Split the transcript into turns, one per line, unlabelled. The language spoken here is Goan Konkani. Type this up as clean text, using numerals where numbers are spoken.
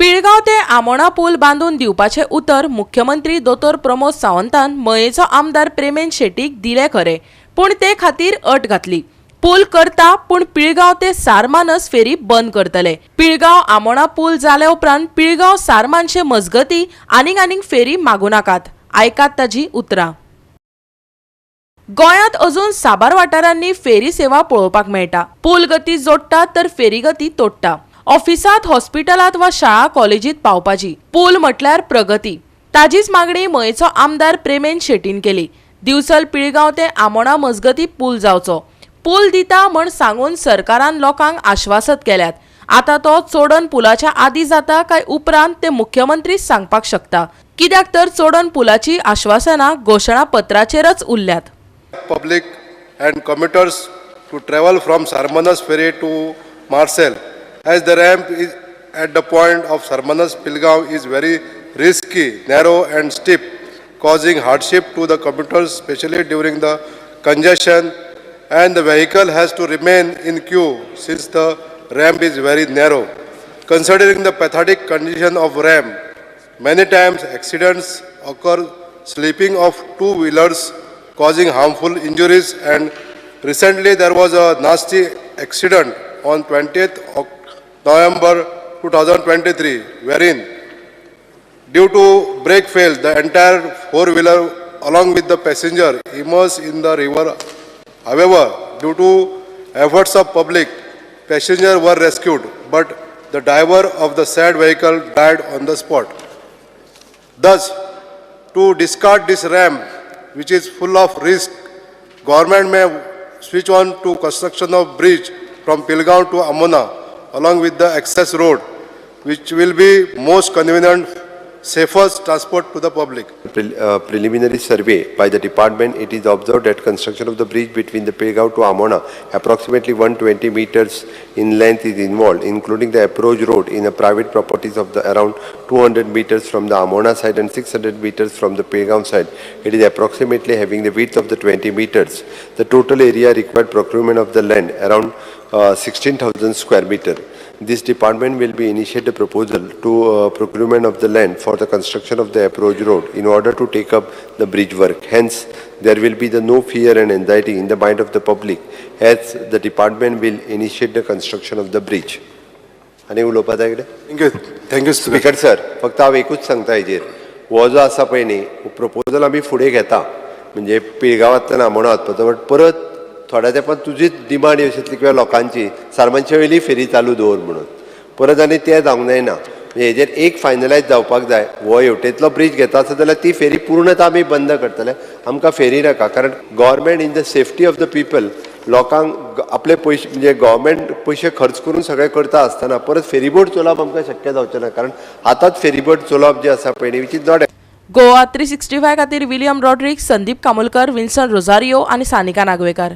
पिळगांव ते आमोणा पूल बांदून दिवपाचें उतर मुख्यमंत्री दोतोर प्रमोद सावंतान मयेचो आमदार प्रेमेंद शेटीक दिलें खरें, पूण ते खातीर अट घातली. पूल करता पूण पिळगांव ते सारमानस फेरी बंद करतले. पिळगांव आमोणा पूल जाल्या उपरांत पिळगांव सारमानशे मजगती आनीक आनीक फेरी मागूं नाकात. आयकात ताजी उतरां. गोंयांत अजून साबार वाठारांनी फेरी सेवा पळोवपाक मेळटा. पूल गती जोडटा तर फेरी गती तोडटा. ऑफिसांत, हॉस्पिटलांत वा शाळा कॉलेजीत पावपाची पूल म्हटल्यार प्रगती. ताजीच मागणी मयेचो आमदार प्रेमेंद शेटीन केली. दिवचल पिळगांव ते आमोणा मजगती पूल जावचो. पूल दिता म्हण सांगून सरकारान लोकांक आश्वासत केल्यात. आतां तो चोडण पुलाच्या आदी जाता काय उपरांत ते मुख्यमंत्री सांगपाक शकता. कित्याक तर चोडण पुलाची आश्वासनां घोशणा पत्राचेरच उरल्यात.
Public and commuters to travel from Sarmanas Ferry to Marcel, as the ramp is at the point of Sarmanas Pilgaon is very risky, narrow and steep, causing hardship to the commuters, especially during the congestion, and the vehicle has to remain in queue since the ramp is very narrow. Considering the pathetic condition of ramp, many times accidents occur, slipping of two-wheelers causing harmful injuries, and recently there was a nasty accident on 20th November 2023, wherein due to brake fail, the entire four-wheeler along with the passenger immersed in the river. However, due to efforts of public, passenger were rescued, but the driver of the said vehicle died on the spot. Thus, to discard this ramp, which is full of risk, government may switch on to construction of bridge from Pilgaon to Amona along with the access road, which will be most convenient, safest transport to the public.
Preliminary survey by the department, it is observed that construction of the bridge between the Pilgaon to Amona, approximately 120 meters in length, is involved, including the approach road in the private properties of the around 200 meters from the Amona side and 600 meters from the Pilgaon side. It is approximately having the width of the 20 meters. The total area required procurement of the land around 16,000 square meter. This department will be initiate a proposal to procurement of the land for the construction of the approach road in order to take up the bridge work. Hence, there will be the no fear and anxiety in the mind of the public as the department will initiate the construction of the bridge. आनी उलोवपा जाय कितें?
Thank you, thank you, Speaker.
Speaker sir, फक्त हांव एकूच सांगता हेजेर, हो जो आसा पळय न्ही प्रपोजल, आमी फुडें घेता, म्हणजे पिळगांवांतल्यान आमोणा वचपाचो, बट परत थोड्या तेंपान तुजीच डिमांड येवं किंवा लोकांची, सारमानशे वयली फेरी चालू दवर म्हणून, परत आनी तें जावंक जायना. म्हणजे हेजेर एक फायनलायज जावपाक जाय. हो हेवटेंतलो ब्रीज घेता आसत जाल्यार ती फेरी पूर्णता आमी बंद करतले. आमकां फेरी नाका, कारण government in the safety of the people, लोकांक आपले पयशे, म्हणजे गव्हर्मेंट पयशे खर्च करून सगळें करता आसतना परत फेरीबोट चलोवप आमकां शक्य जावचें ना, कारण आतांच फेरीबोट चलोवप जें आसा पळय न्ही, which is not
Goa 365 खातीर William Rodrigues, Sandeep Kamulkar, Vinson Rosario आनी सानिका नागवेकर.